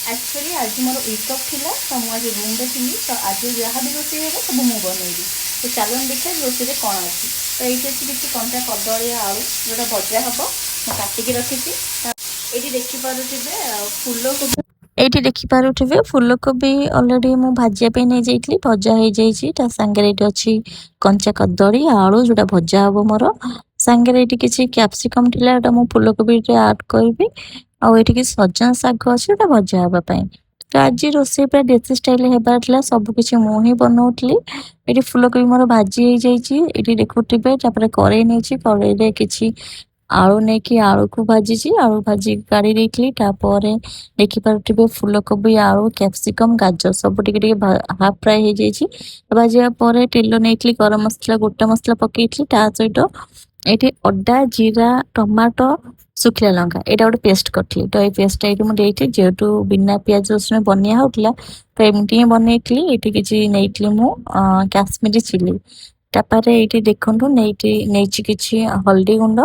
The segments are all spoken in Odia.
ଆକ୍ଚୁଆଲି ଆଜି ମୋର ୱିକ୍ ଅଫ୍ ଥିଲା, ତ ମୁଁ ଆଜି ରୁମ୍ରେ ଥିଲି। ତ ଆଜି ଯାହା ବି ରୋଷେଇ ହେବ, ସବୁ ମୁଁ ବନେଇବି। ତ ଚାଲନ୍ତୁ ଦେଖିବା ରୋଷେଇରେ କ'ଣ ଅଛି। ତ ଏଇଠି ଅଛି କିଛି କଞ୍ଚା କଦଳୀ, ଆଳୁ, ଯେଉଁଟା ଭଜା ହେବ, ମୁଁ କାଟିକି ରଖିଛି। ଏଇଠି ଦେଖିପାରୁଥିବେ ଫୁଲକୋବି। ଏଇଠି ଦେଖିପାରୁଥିବେ, ଫୁଲକୋବି ଅଲରେଡ଼ି ମୁଁ ଭାଜିବା ପାଇଁ ନେଇଯାଇଥିଲି, ଭଜା ହେଇଯାଇଛି। ତା ସାଙ୍ଗରେ ଏଇଠି ଅଛି କଞ୍ଚା କଦଳୀ, ଆଳୁ, ଯୋଉଟା ଭଜା ହବ ମୋର। ସାଙ୍ଗରେ ଏଇଠି କିଛି କ୍ୟାପସିକମ୍ ଥିଲା, ଏଇଟା ମୁଁ ଫୁଲକୋବିରେ ଆଡ୍ କରିବି। ଆଉ ଏଇଠି କିଛି ସଜନା ଶାଗ ଅଛି, ଯୋଉଟା ଭଜା ହବା ପାଇଁ। ତ ଆଜି ରୋଷେଇ ପୁରା ଦେଶୀ ଷ୍ଟାଇଲରେ ହେବାର ଥିଲା, ସବୁ କିଛି ମୁଁ ହିଁ ବନଉଥିଲି। ଏଇଠି ଫୁଲକୋବି ମୋର ଭାଜି ହେଇଯାଇଛି, ଏଇଠି ଦେଖୁଥିବେ। ତାପରେ କରେଇ ନେଇଛି, କରେଇରେ କିଛି ଆଳୁ ନେଇକି ଆଳୁକୁ ଭାଜିଛି, ଆଳୁ ଭାଜି କାଢି ଦେଇଥିଲି। ତାପରେ ଦେଖିପାରୁଥିବେ, ଫୁଲକୋବି, ଆଳୁ, କ୍ୟାପସିକମ୍, ଗାଜର ସବୁ ଟିକେ ଟିକେ ହାଫ୍ ଫ୍ରାଏ ହେଇଯାଇଛି। ଭାଜିବା ପରେ ତେଲ ନେଇଥିଲି, ଗରମ ମସଲା, ଗୋଟା ମସଲା ପକେଇଥିଲି। ତା ସହିତ ଏଇଠି ଅଦା, ଜିରା, ଟମାଟୋ, ଶୁଖିଲା ଲଙ୍କା, ଏଇଟା ଗୋଟେ ପେଷ୍ଟ କରିଥିଲି। ତ ଏଇ ପେଷ୍ଟଟା ଏଇଠି ମୁଁ ଦେଇଥିଲି। ଯେହେତୁ ବିନା ପିଆଜ ରସୁଣ ବନିଆ ହଉଥିଲା, ତ ଏମିତି ହିଁ ବନେଇଥିଲି। ଏଇଠି କିଛି ନେଇଥିଲି ମୁଁ କାଶ୍ମୀରୀ ଚିଲି। ତାପରେ ଏଇଠି ଦେଖନ୍ତୁ, ନେଇଛି କିଛି ହଳଦୀ ଗୁଣ୍ଡ।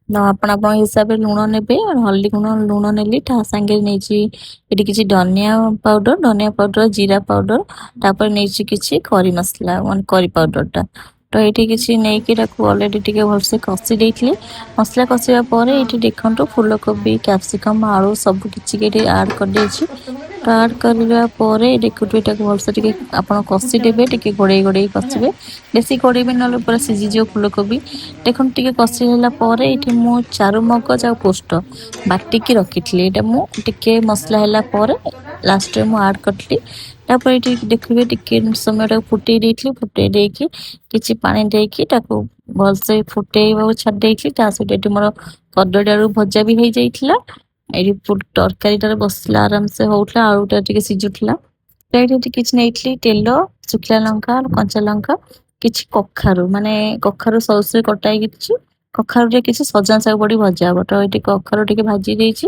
ଆପଣ ଆପଣଙ୍କ ହିସାବରେ ଲୁଣ ନେବେ। ହଳଦୀ ଗୁଣ୍ଡ, ଲୁଣ ନେଲି। ତା ସାଙ୍ଗରେ ନେଇଛି ଏଠି କିଛି ଧନିଆ ପାଉଡର, ଧନିଆ ପାଉଡର, ଜିରା ପାଉଡର। ତାପରେ ନେଇଛି କିଛି କରି ମସଲା, ମାନେ କରି ପାଉଡରଟା। ତ ଏଇଠି କିଛି ନେଇକି ତାକୁ ଅଲରେଡି ଟିକେ ଭଲସେ କଷି ଦେଇଥିଲି। ମସଲା କଷିବା ପରେ ଏଇଠି ଦେଖନ୍ତୁ, ଫୁଲକୋବି, କ୍ୟାପସିକମ୍, ଆଳୁ ସବୁ କିଛି ଏଠି ଆଡ୍ କରିଦେଇଛି। ତ ଆଡ୍ କରିବା ପରେ ଦେଖୁଥିବେ, ଏଟାକୁ ଭଲସେ ଟିକେ ଆପଣ କଷିଦେବେ। ଟିକେ ଘୋଡେଇ ଘୋଡେଇ କଷିବେ, ବେଶୀ ଘୋଡେଇବେ, ନହେଲେ ପୁରା ସିଝିଯିବ ଫୁଲକୋବି। ଦେଖନ୍ତୁ, ଟିକେ କଷି ହେଲା ପରେ ଏଇଠି ମୁଁ ଚାରୁ ମଗଜ ଆଉ ପୋସ୍ତ ବାଟିକି ରଖିଥିଲି। ଏଇଟା ମୁଁ ଟିକେ ମସଲା ହେଲା ପରେ ଲାଷ୍ଟରେ ମୁଁ ଆଡ୍ କରିଥିଲି। ତାପରେ ଏଇଠି ଦେଖିବେ, ଟିକେ ସମୟ ତାକୁ ଫୁଟେଇ ଦେଇଥିଲି। ଫୁଟେଇ ଦେଇକି କିଛି ପାଣି ଦେଇକି ତାକୁ ଭଲସେ ଫୁଟେଇବାକୁ ଛାଡି ଦେଇଥିଲି। ତା ସହିତ ଏଠି ମୋର କଦଳୀ ଆଳୁ ଭଜା ବି ହେଇଯାଇଥିଲା। ଏଇଠି ତରକାରୀଟାରେ ବସିଲା, ଆରାମସେ ହଉଥିଲା, ଆଳୁଟା ଟିକେ ସିଝୁଥିଲା। ତ ଏଇଠି କିଛି ନେଇଥିଲି ତେଲ, ଶୁଖିଲା ଲଙ୍କା, କଞ୍ଚା ଲଙ୍କା, କିଛି କଖାରୁ, ମାନେ କଖାରୁ ସରୁ ସରୁ କଟା ହେଇକି କିଛି କଖାରୁରେ କିଛି ସଜନା ଶାଗ ପଡି ଭଜା ହବ। ତ ଏଇଠି କଖାରୁ ଟିକେ ଭାଜି ଦେଇଛି,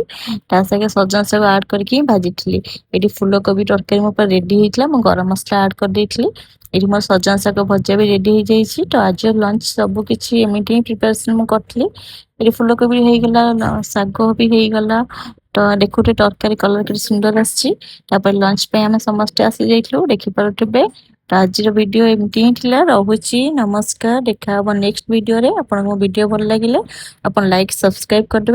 ତା ସାଙ୍ଗେ ସଜନା ଶାଗ ଆଡ୍ କରିକି ହିଁ ଭାଜିଥିଲି। ଏଇଠି ଫୁଲକୋବି ତରକାରୀ ମୋ ପୁରା ରେଡି ହେଇଥିଲା, ମୁଁ ଗରମ ମସଲା ଆଡ୍ କରିଦେଇଥିଲି। ଏଇଠି ମୋର ସଜନା ଶାଗ ଭଜା ବି ରେଡି ହେଇଯାଇଛି। ତ ଆଜିର ଲଞ୍ଚ ସବୁ କିଛି ଏମିତି ହିଁ ପ୍ରିପାରେସନ ମୁଁ କରିଥିଲି। ଏଠି ଫୁଲକୋବି ହେଇଗଲା, ଶାଗ ବି ହେଇଗଲା। ତ ଦେଖୁଥିବେ, ତରକାରୀ କଲର କେତେ ସୁନ୍ଦର ଆସିଛି। ତାପରେ ଲଞ୍ଚ ପାଇଁ ଆମେ ସମସ୍ତେ ଆସି ଯାଇଥିଲୁ, ଦେଖିପାରୁଥିବେ। ତ ଆଜିର ଭିଡିଓ ଏମିତି ହିଁ ଥିଲା। ରହୁଛି, ନମସ୍କାର। ଦେଖା ହବ ନେକ୍ସଟ ଭିଡିଓରେ। ଆପଣଙ୍କୁ ଭିଡିଓ ଭଲ ଲାଗିଲେ ଆପଣ ଲାଇକ୍, ସବସ୍କ୍ରାଇବ କରିଦେବେ।